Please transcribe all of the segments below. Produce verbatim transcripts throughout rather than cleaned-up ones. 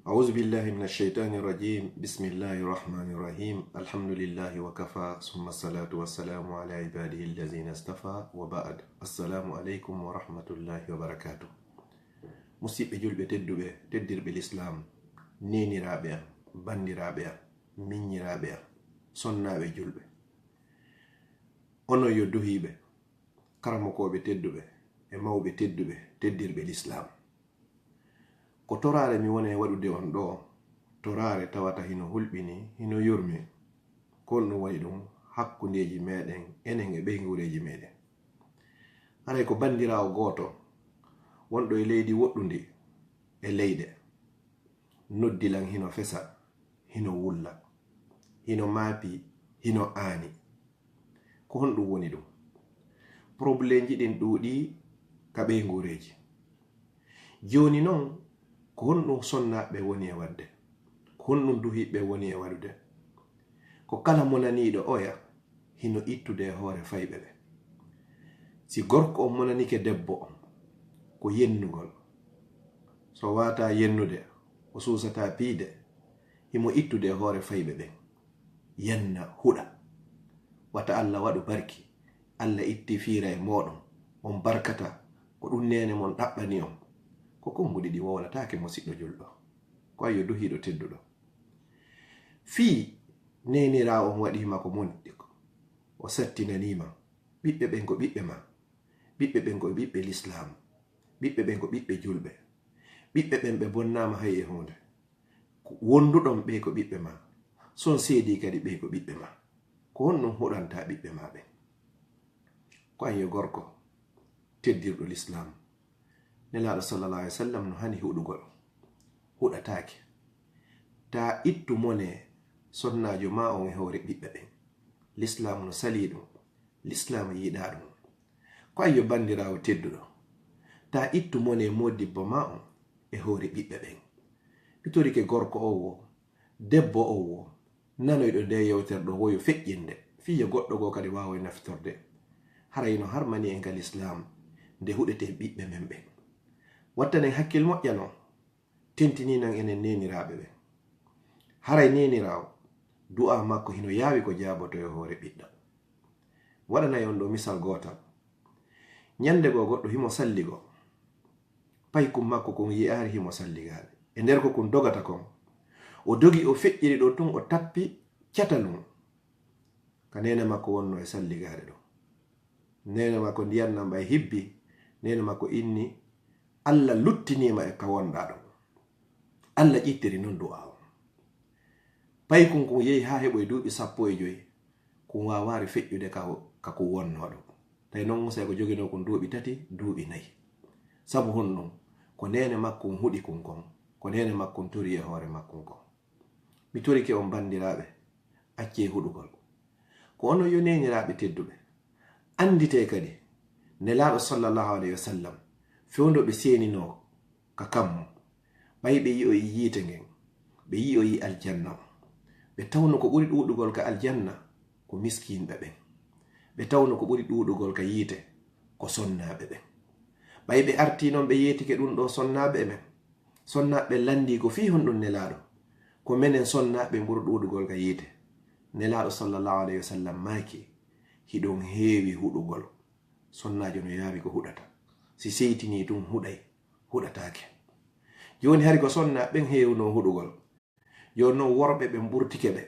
أعوذ بالله من الشيطان الرجيم. بسم الله الرحمن الرحيم. الحمد لله وكفى، ثم الصلاة والسلام على عباده الذين اصطفى، وبعد. السلام عليكم ورحمة الله وبركاته. Musidɓe julɓe tedduɓe, teddirɓe Lislaam, neeniraaɓe am, banndiraaɓe am, miññiraaɓe am, sonnaaɓe julɓe. Onon yo duhiiɓe, karamokooɓe tedduɓe e mawɓe tedduɓe, teddirɓe Lislaam. Ko toraare mi woni e waɗude on ɗoo, toraare tawata hino hulɓinii, hino yurmii. Ko honɗum woni ɗum hakkundeeji meeɗen, enen e ɓeynguureeji meeɗen? Haray ko banndiraawo gooto wonɗo e leydi woɗɗundi e leyɗe noddi lan, hino fesa, hino wulla, hino maapi, hino aani. Ko honɗum woni ɗum? Probleemji ɗin ɗuuɗii ka ɓeynguureeji. Jooni non, ko honɗum sonnaaɓe woni e waɗde? Ko honɗum duhiiɓe woni e waɗude? Ko kala monaniiɗo oya hino ittude e hoore fayɓe ɓen. Si gorko on monanike debbo on, ko yennugol. So waawataa yennude, o suusataa piide, himo ittude e hoore fayɓe ɓen. Yenna, huɗa. Wata Alla waɗu barki. Alla itti fiira e mooɗon. On barkata. Ko ɗum neene mon ɗaɓɓani on. Ko konnguɗi ɗi wowlataake, musiɗɗo julɗo. Ko an yo duhiiɗo tedduɗo. Fii neeniraawo on waɗii ma ko moƴƴi, o sattinanii ma. Ɓiɓɓe ɓen ko ɓiɓɓe ma. Ɓiɓɓe ɓen ko ɓiɓɓe Lislaam. Ɓiɓɓe ɓen ko ɓiɓɓe julɓe. Ɓiɓɓe ɓen ɓe bonnaama hay e huunde. Ko wonduɗon ɓe ko ɓiɓɓe ma. Si on seedii kadi ɓe ko ɓiɓɓe ma. Ko honɗum huɗantaa ɓiɓɓe ma ɓen? Ko an yo gorko teddirɗo Lislaam. Nelaaɗo sallallahu alaihi wasallam no hani huɗugol. Huɗataake. Taa ittu mone sonnaajo ma on e hoore ɓiɓɓe ɓen. Lislaam no salii ɗum. Lislaam yiɗaa ɗum. Ko an yo banndiraawo tedduɗo. Taa ittu mone moodibbo ma on e hoore ɓiɓɓe ɓen. Mi torike gorko o wo, debbo o wo, nanoyɗo nde yewtere ɗoo wo yo feƴƴin nde, fii yo goɗɗo goo kadi waawoy naftorde. Haray no harmani en ka Lislaam nde huɗeten ɓiɓɓe men ɓen. Wattanen hakkil moƴƴa non, tentiniinon enen neeniraaɓe ɓen. Haray neeniraawo, du'aa makko hino yaawi ko jaaboto e hoore ɓiɗɗo. Waɗanay on ɗoo misal gootal. Ñannde goo goɗɗo himo salligoo. Paykun makko kun yi'aali himo salligaade. E nder ko kun dogata kon, o dogi, o feƴƴiri ɗoo tun, o tappi catalun ka neene makko wonnoo e salligaade ɗoo. Neene makko ndiyan nan ɓay hibbi. Neene makko inni, Alla luttinii ma e ka wonɗaa ɗon. Alla ƴittiri non du'aa on. Paykun kun yehi haa heɓoyi duuɓi sappo e joy, kun waawaali feƴƴude ka, ka kun wonnoo ɗon. Tawi non Muusaa ko joginoo kun duuɓi tati, duuɓi nayi. Sabu honɗum? Ko neene makkun huɗi kun kon, ko neene makkun torii e hoore makkun kon. Mi torike on, banndiraaɓe, accee huɗugol. Ko onon yo neeniraaɓe tedduɓe, annditee kadi, Nelaaɗo sallallahu alayhi wa sallam, fewndo ɓe seeninoo ka kammu, ɓay ɓe yi'oyi yiite ngen, ɓe yi'oyi aljanna on. Ɓe tawno ko ɓuri ɗuuɗugol ka aljanna ko miskinɓe ɓen. Ɓe tawno ko ɓuri ɗuuɗugol ka yiite ko sonnaaɓe ɓen. Ɓay ɓe artii non ɓe yeetike ɗum ɗoo sonnaaɓe ɓen, sonnaaɓe ɓen lanndii ko fii honɗum Nelaaɗo? Ko menen sonnaaɓe ɓen ɓuri ɗuuɗugol ka yiite. Nelaaɗo sallallahu alayhi wa sallam maaki, hiɗon heewi huɗugol. Sonnaajo no yaawi ko huɗata. Si seytinii tun huɗay, huɗataake. Jooni hari ko sonnaaɓe ɓen heewunoo huɗugol. Jooni non worɓe ɓen ɓurtike ɓe.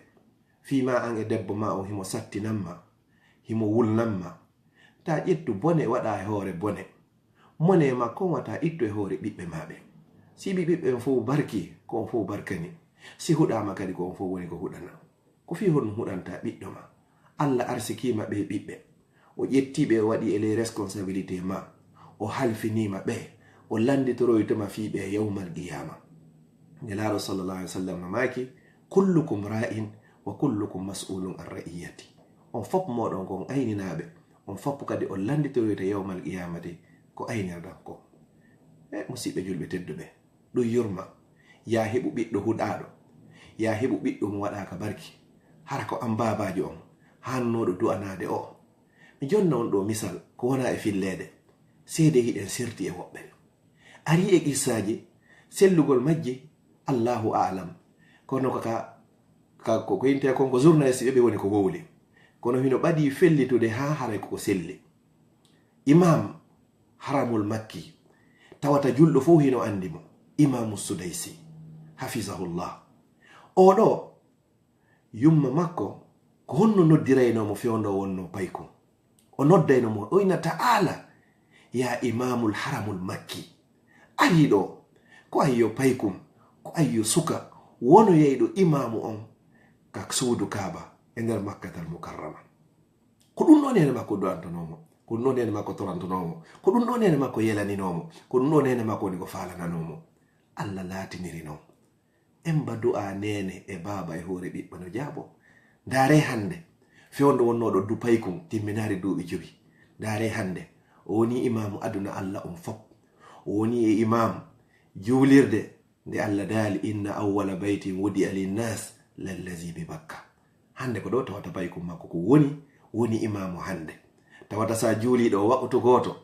Fii maa an e debbo maa on himo sattinan ma, himo wulnan ma. Taa ƴettu bone waɗaa e hoore bone. Mone makko on wata ittu e hoore ɓiɓɓe maa ɓen. Si ɓiɓɓe ɓen fow barkii, ko on fow barkani. Si huɗaama kadi, ko on fow woni ko huɗanaa. Ko fii honɗum huɗantaa ɓiɗɗo maa? Alla arsikii ma ɓee ɓiɓɓe. O ƴettii ɓe, o waɗii e ley responsabilité maa. O halfinii ma ɓe. O lannditoroyto ma fii ɓe yawmal qiyaama. Nelaaɗo sallallahu alaihi wa sallam no maaki, "Kullukum ra'in wa kullukum mas'ulun an ra'iyati." On fop mooɗon ko on ayninaaɓe, on fop kadi on lannditoroyta yawmal qiyaamati ko aynirɗon kon. E musiɓɓe julɓe tedduɓe, ɗum yurma. Yaa heɓu ɓiɗɗo huɗaaɗo. Yaa heɓu ɓiɗɗo mo waɗaaka barki. Hara ko an baabaajo on haannooɗo du'anaade o. Mi jonna on ɗoo misal ko wonaa e filleede. Seedee hiɗen serti e woɓɓe. Arii e qissaaji sellugol majji, Allahu a'lam. Kono ka, ka, ka ko, ko inte kon ko journaliste ɓe, ɓe woni ko wowli. Kono hino ɓadii fellitude haa haray ko ko selli. Imam Haramul Makki, tawata julɗo fof hino anndi mo, Imamu Sudaysi, hafizahullah. Oo ɗoo, yumma makko, ko honno noddiraynoo mo fewndo wonnoo paykum? O noddaynoo mo, o inna ta'ala, ya Imamul Haramul Makki. Arii ɗoo, ko ayyo paykum, ko ayyo suka, wonoyayɗo imaamu on ka suudu Kaaba e nder Makkatal Mukarrama. Ko ɗum ɗoo neene makko du'antonoo mo, ko ɗum ɗoo neene makko torantonoo mo, ko ɗum ɗoo neene makko yelaninoo mo, ko ɗum ɗoo neene makko woni ko faalananoo mo. Allah laatiniri non. Emba du'aa neene e baaba e hoore ɓiɓɓe no jaaboo. Ndaaree hannde, fewndo wonnooɗo du paykun timminaari duuɓi jowi. Ndaaree hannde, o wonii imaamu aduna Allah on fop. O wonii e imaamu juulirde nde Allah daali, "Inna awwala baytin wudi'a linnas lallazi bi Bakka." Hannde ko ɗoo tawata paykun makko ko woni, woni imaamu hannde. Tawata sa juulii ɗoo waqtu gooto,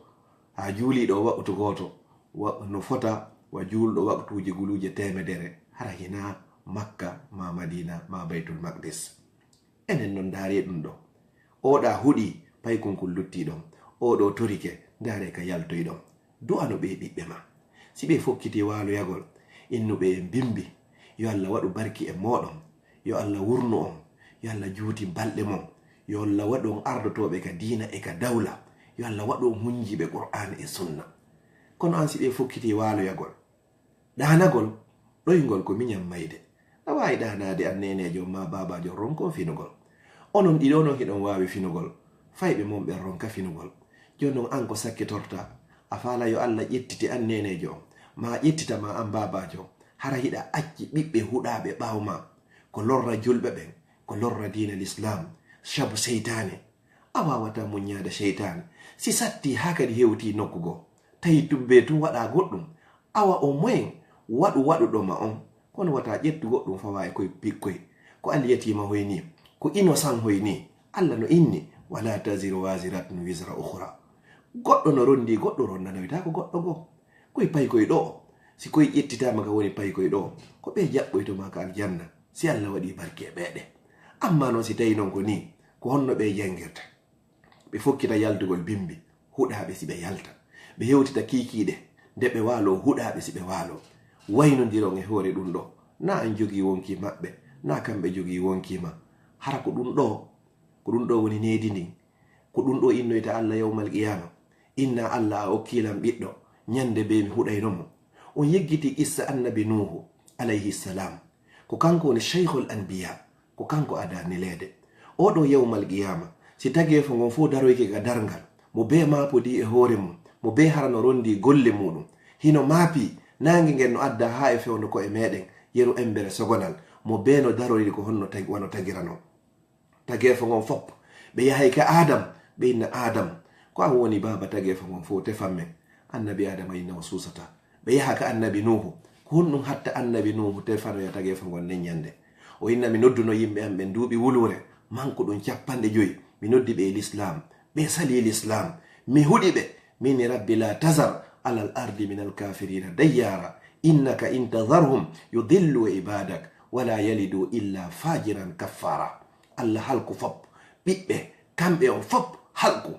a juulii ɗoo waqtu gooto, wa-, no fota wa juulɗo waqtuuji guluuje teemedere, hara hinaa Makka, ma Madina, ma Baytul Maqdis. Enen non ndaaree ɗum ɗoo. Oo ɗaa huɗii, paykun kun luttii ɗon. Oo ɗoo torike, ndaaree ka yaltoyi ɗon. Du'ano ɓee ɓiɓɓe ma. Si ɓe fokkitii waaloyagol, innu ɓe en bimbi. Yo Allah waɗu barki e mooɗon. Yo Allah wurnu on. Yo Allah juutin balɗe mon. Yo Allah waɗu on ardotooɓe ka diina e ka dawla. Yo Allah waɗu on hunjiiɓe Qur'aana e Sunna. Kono an si ɓe fokkitii waaloyagol, ɗaanagol, ɗoyngol ko miñan mayde. A waawi ɗaanaade an neeneejo ma baabaajo ronkon finugol. Onon ɗiɗo non hiɗon waawi finugol. Fayɓe mon ɓen ronka finugol. Jooni non an ko sakkitorta? A faala yo Allah ƴettite an neeneejo on, ma ƴettita ma an baabaajo. Hara hiɗa acci ɓiɓɓe huɗaaɓe ɓaawo ma. Ko lorra julɓe ɓen, ko lorra diina Lislaam. Sabu seytaane. A waawataa muññaade seytaane. Si sattii haa kadi hewtii nokku goo, tawi tubbee tun waɗaa goɗɗum, awa au moins waɗu waɗuɗo ma on. Kono wata ƴettu goɗɗum fawa e koye ɓikkoy. Ko alyatiima hoy nii, ko innocent hoy nii. Allah no inni, "Wala taziru waziratun wizra ukhra." Goɗɗo no ronndii goɗɗo, ronnanoytaa ko goɗɗo goo. Koye paykoy ɗoo, si koye ƴettitaama ka woni paykoy ɗoo, ko ɓe jaɓɓoyto ma ka aljanna, si Allah waɗii barki e ɓeeɗe. Amma non si tawi non ko nii, ko honno ɓe janngirta? Ɓe fokkita yaltugol bimbi, huɗaaɓe si ɓe yalta. Ɓe hewtita kiikiiɗe, nde ɓe waaloo huɗaaɓe si ɓe waaloo. Waynondiron e hoore ɗum ɗoo. Naa an jogii wonkii maɓɓe, naa kamɓe jogii wonkii ma. Hara ko ɗum ɗoo, ko ɗum ɗoo woni needi ndin. Ko ɗum ɗoo innoyta Allah yawmal qiyaama. Inna Allah a okkii lan ɓiɗɗo, ñande bee mi huɗayno mo. On yeggitii qissa annabi Nuuhu, alayhi salaam. Ko kanko woni Shaykhul Anbiya, ko kanko adaa neleede. Oo ɗoo yawmal qiyaama, si tageefo ngon fow daroyike ka darngal, mo bee maapodii e hoore mum, mo bee hara no ronndii golle muuɗum, hino maapii, naange ngen no addaa haa e fewndo ko'e meeɗen, yeru embere sogonal, mo bee no daroriri ko honno tagi-, wano tagiranoo. Tageefo ngon fop, ɓe yahay ka Aadam, ɓe inna Aadam, "Ko an woni baaba tageefo ngon fow, tefan men." Annabi Aadama inna o suusataa. Ɓe yaha ka annabi Nuuhu. Ko honɗum hatta annabi Nuuhu tefanoya tageefo ngon nden ñande? O inna, "Mi nodduno yimɓe am ɓen duuɓi wuluure, mankuɗum cappanɗe jowi. Mi noddi ɓe e Lislaam. Ɓe salii Lislaam. Mi huɗi ɓe. Mi inni, Rabbi, la tazar alal ardi minal kaafiriina dayyaara. Innaka in tazarhum yudillu ibadak, wala yalidu illa fajiran kaffara." Allah halku fop. Ɓiɓɓe, kamɓe on fop halku.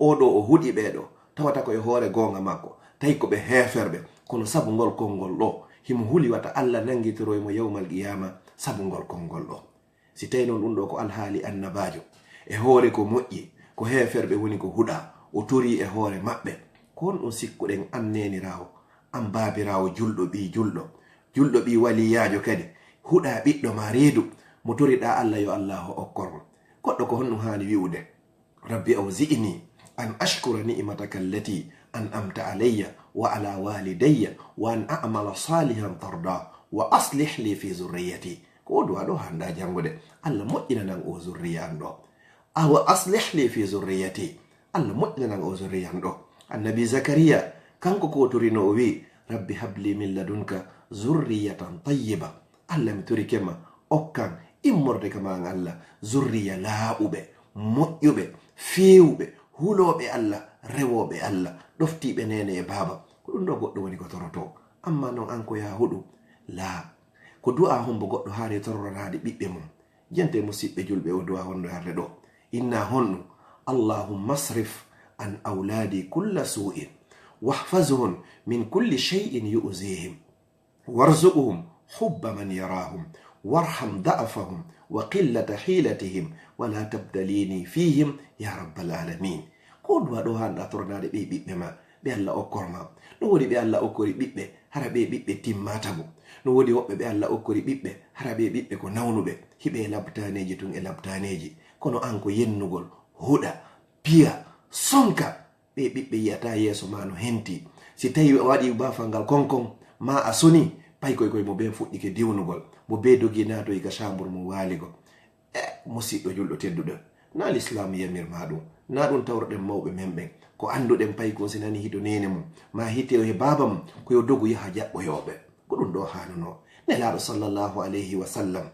Oo ɗoo o huɗi ɓee ɗoo, tawata ko e hoore goonga makko, tawi ko ɓe heeferɓe, kono sabu ngol konngol ɗoo, himo huli wata Allah nanngitoroy mo yawmal qiyaama sabu ngol konngol ɗoo. Si tawi non ɗum ɗoo ko alhaali annabaajo, e hoore ko moƴƴi, ko heeferɓe woni ko huɗaa, o torii e hoore maɓɓe, ko honɗum sikkuɗen an neeniraawo, an baabiraawo julɗo, ɓii julɗo, julɗo ɓii waliyaajo kadi, huɗaa ɓiɗɗo ma reedu, mo toriɗaa Allah yo Allah o okkor mo? Goɗɗo ko honɗum haani wi'ude? Rabbi awzi'ni an ashkura ni'mataka allati an'amta alayya wa ala walidayya wa an a'mala salihan tarda wa aslih li fi zurriyati. Ko o du'a ɗoo hannda janngude. Allah moƴƴinanan o zurriya an ɗoo. Awa aslih li fi zurriyati. Allah moƴƴinanan o zurriya an ɗoo. Annabi Zakariya, kanko ko o torino, o wi'i, "Rabbi habli min ladunka zurriyatan tayyiba." Allah, mi torike ma, okkan immorde ka ma an Allah, zurriya laaɓuɓe, moƴƴuɓe, feewuɓe, hulooɓe Allah, rewooɓe Allah, ɗoftiiɓe neene e baaba. Ko ɗum ɗoo goɗɗo woni ko torotoo. Amma non an ko yaa huɗu, laa, Ko du'a hombo goɗɗo haani tororanaade ɓiɓɓe mum? Jente musiɓɓe julɓe o du'a honno yarde ɗo. Inna honno: "Allahumma asrif an awladi kulla su'in, wahfazhum min kulli shay'in yu'zihim, warzuqhum hubba man yarahum, warham da'afahum wa qillata hilatihim, wa la tabtalini fihim ya rabbal alamin." Ko du'a ɗo hanɗa toranaade ɓe ɓiɓɓe ma, ɓe Allah okkor ma. No woodi ɓe Allah okkori ɓiɓɓe, hara ɓe ɓiɓɓe timmata mo. No woodi woɓɓe ɓe Allah okkori ɓiɓɓe, hara ɓe ɓiɓɓe ko nawnuɓe, hiɓe e labtaneeji tun e labtaneeji. Kono an ko yennugol, huɗa, piya, sonka. Ɓe ɓiɓɓe yi'ata yeeso ma no henti. Si tawi a waɗi baafal ngal konkon, ma a soni, paykoy koy mo be fuɗɗike diwnugol, mo be dogi naatoyi ka chambre mo waaligo. E, musiɗɗo julɗo tedduɗo, na Lislaamu yamir ma ɗum, na ɗum tawruɗen mawɓe men ɓen. Ko annduɗen paykun si nani hito neene mum, ma hito e baaba mum, ko yo dogu yaha jaɓɓoyoo ɓe. Ko ɗum ɗo haanunoo. Nelaaɗo sallallahu alayhi wa sallam,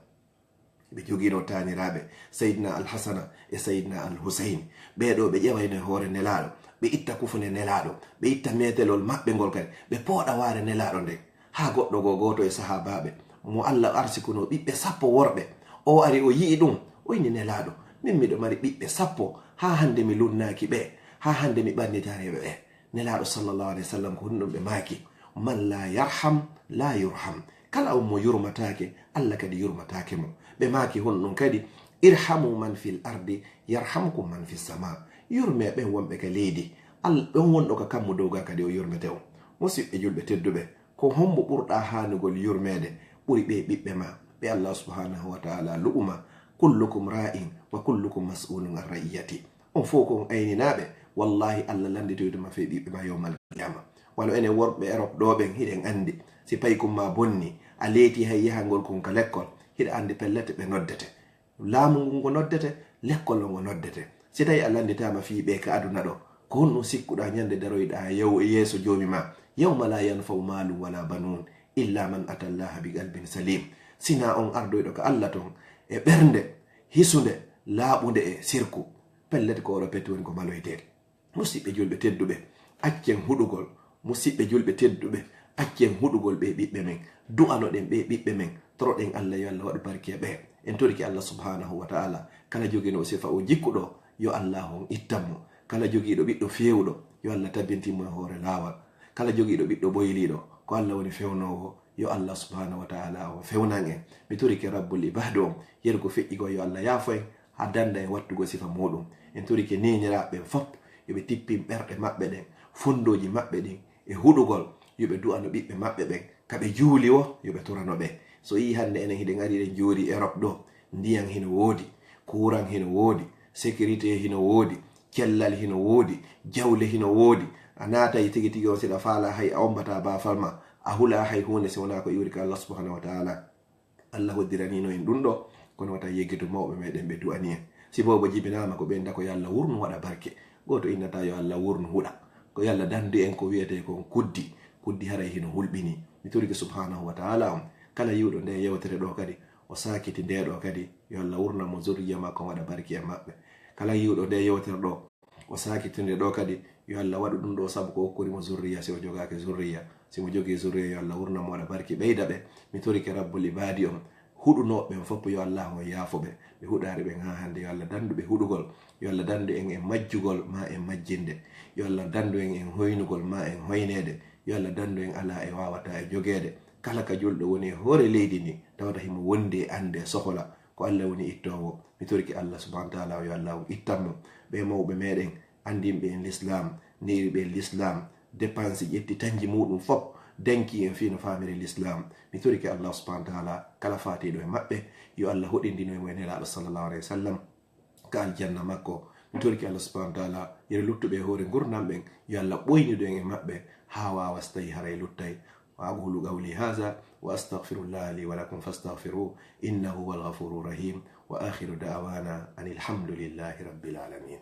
ɓe jogiino taaniraaɓe, Sayyidina Al-Hasana e Sayyidina Al-Husayn. Ɓee ɗo ɓe ƴewayno e hoore Nelaaɗo, ɓe itta kufunde Nelaaɗo, ɓe itta meetelol maɓɓe ngol kadi, ɓe pooɗa waare Nelaaɗo nden. Haa goɗɗo goo gooto e sahaabaaɓe mo Allah arsikunoo ɓiɓɓe sappo worɓe, o ari o yi'i ɗum, o inni: "Nelaaɗo, min miɗo mari ɓiɓɓe sappo, haa hannde mi lunnaaki ɓe, haa hannde mi ɓannitaani ɓe." Nelaaɗo sallallahu alayhi wa sallam ko honɗum ɓe maaki: "Man la yarham, la yurham." Kala on mo yurmataake, Allah kadi yurmataake mo. Ɓe maaki honɗum kadi: "Irhamu man fil ardi, yarhamkum man fis sama." Yurme ɓen wonɓe ka leydi, Al-, ɓen wonɗo ka kammu dow ga kadi o yurmete on. Musiɓɓe julɓe tedduɓe, ko hombo ɓurɗa haanugol yurmeede ɓuri ɓe ɓiɓɓe ma, ɓe Allah subhanahu wa ta'ala lu'uma: "Kullukum ra'in wa kullukum mas'ulun an ra'iyati." On fof ko on ayninaaɓe, wallahi Allah lannditoyto ma fii ɓiɓɓe ma yawmal qiyama. Wano enen worɓe Europe ɗo ɓen, hiɗen anndi, si paykun ma bonni, a leeti hay yahangol kun ka lekkol, hiɗa anndi pellet ɓe noddete. Laamu ngun ngo noddete, lekkol on ngo noddete. Si tawi a lannditaama fii ɓe ka aduna ɗo, ko honɗum sikkuɗa ñande daroyɗa yew-, yeeso Joomi ma? "Yawma la yanfa'u malun wala banun illa man ata Allaha bi qalbin salim." Sina on ardoyɗo ka Allah ton e ɓernde hisunde, laaɓunde e sirku, pellet ko oɗo peti woni ko maloyteede. Musiɓɓe julɓe tedduɓe, accen huɗugol. Musiɓɓe julɓe tedduɓe, accen huɗugol ɓe ɓiɓɓe men. Du'anoɗen ɓe ɓiɓɓe men. Toroɗen Allah yo Allah waɗu barke ɓe. En torike Allah subhanahu wa ta'ala. Kala jogiiɗo sifa o jikkuɗo, yo Allah on ittan mo. Kala jogiiɗo ɓiɗɗo feewuɗo, yo Allah tabintin mo e hoore laawal. Kala jogiiɗo ɓiɗɗo ɓoyliiɗo, ko Allah woni fewnoowo, yo Allah subhanahu wa ta'ala on fewnan en. Mi torike Rabbul Ibadu on, yeru ko feƴƴi ko, yo Allah yaafo en, haa dannda en wattugol sifa muuɗum. En torike neñiraaɓe ɓen fof, yo ɓe tippin ɓerɗe maɓɓe ɗen, fonndooji maɓɓe ɗin e huɗugol, yo ɓe du'ano ɓiɓɓe maɓɓe ɓen. Ka ɓe juuli wo, yo ɓe torano ɓe. So yii hannde enen hiɗen ari hiɗen joori Europe ɗo, ndiyan hino woodi, kuuran hino woodi, sécurité hino woodi, cellal hino woodi, jawle hino woodi. A naatay tigi tigi on, siɗa faala hay a ommbata baafal ma, a hula hay huunde si wonaa ko iwri ka Allah subhanahu wa ta'ala. Allah hoddiranino en ɗum ɗo, kono wata yeggetu mawɓe meɗen ɓe du'ani en. Si boobo jibinaama ko ɓeynda ko yo Allah wurnu waɗa barke. Gooto innata yo Allah wurnu huɗa. Ko yo Allah dandu en ko wiyetee kon kuddi. Kuddi haray hino hulɓini. Mi torike subhanahu wa ta'ala on, kala yi'uɗo nde yewtere ɗo kadi, o saakiti nde ɗo kadi, yo Allah wurnan mo zurriya makko waɗa barke e maɓɓe. Kala yi'uɗo nde yewtere ɗo, o saakitinde ɗo kadi, yo Allah waɗu ɗum ɗo sabu ko okkori mo zurriya, si o jogaaki zurriya. Si mo jogii zurriya, yo Allah wurnan mo waɗa barke ɓeyda ɓe. Mi torike Rabbul Ibadi on, huɗunooɓe ɓen fof, yo Allah on yaafo ɓe. Ɓe huɗaari ɓen haa hannde, yo Allah dandu ɓe huɗugol. Yo Allah dandu en e majjugol ma e majjinde. Yo Allah dandu en e hoynugol ma e hoyneede. Yo Allah dandu en alaa e waawata e jogeede. Kala ka julɗo woni e hoore leydi ndi, tawata himo wondi e annde e sohola, ko Allah woni ittoowo. Mi torike Allah subhanahu wa ta'ala, yo Allah on ittan mo. Ɓe mawɓe meɗen, anndinɓe en l'islam, neiriɓe en l'islam, dépense ƴetti tanji muɗum fof, danki en fii no faamiri l'islam. Mi torike Allah subhanahu wa ta'ala, kala faatiiɗo e maɓɓe, yo Allah hoɗindino en mo e Nelaaɗo sallallahu alayhi wa sallam ka aljanna makko. Mi torike Allah subhanahu wa ta'ala, yeru luttuɓe e hoore ngurndan ɓen, yo Allah ɓoynidu en e maɓɓe, haa waawa si tawi haray luttay. وأقول قولي هذا وأستغفر الله لي ولكم فاستغفروه إنه هو الغفور الرحيم. وآخر دعوانا أن الحمد لله رب العالمين.